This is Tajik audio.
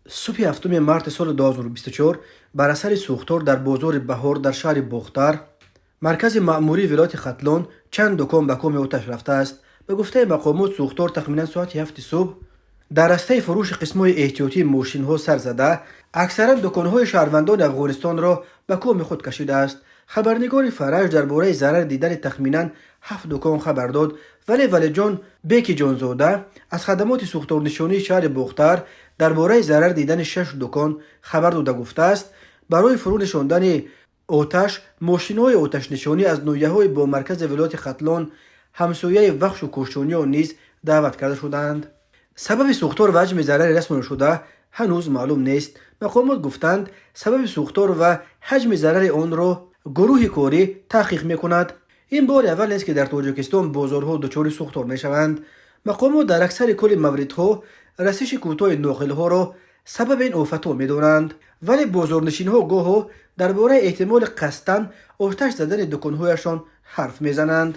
Субҳи 7 марти соли 2024 бар асари сӯхтор дар бозори Баҳор дар шаҳри Бохтар, маркази маъмурии вилояти Хатлон, чанд дукон ба коми оташ рафтааст. Ба гуфтаи мақомот, сӯхтор тахминан соати 7-и субҳ дар растаи фурӯши қисмҳои эҳтиётии мошинҳо сар зада, аксаран дуконҳои шаҳрвандони Афғонистонро ба коми худ кашидааст. Хабарнигори Фараҷ дар бораи зарар дидани тахминан ҳафт дукон хабар дод, вале Валиҷон Бекиҷонзода аз хадамоти сӯхторнишонии шаҳри Бохтар дар бораи зарар дидани шаш дукон хабар дода, гуфтааст, барои фурӯ нишондани оташ мошинҳои оташнишонӣ аз ноҳияҳои бо маркази вилояти Хатлон ҳамсояи Вахшу Кӯшониё низ даъват карда шудаанд. Сабаби сӯхтор ва ҳаҷми зарари расонашуда ҳанӯз маълум нест. Мақомот гуфтанд, сабаби сӯхтор ва ҳаҷми зарари онро гурӯҳи корӣ таҳқиқ мекунад. Ин бори аввал нест, ки дар Тоҷикистон бозорҳо дучори сӯхтор мешаванд. Мақомот дар аксари кулли мавридҳо расиши кӯтоҳи нохилҳоро сабаби ин офатҳо медонанд, вале бозорнишинҳо гоҳо дар бораи эҳтимоли қасдан оташ задани дуконҳояшон ҳарф мезананд.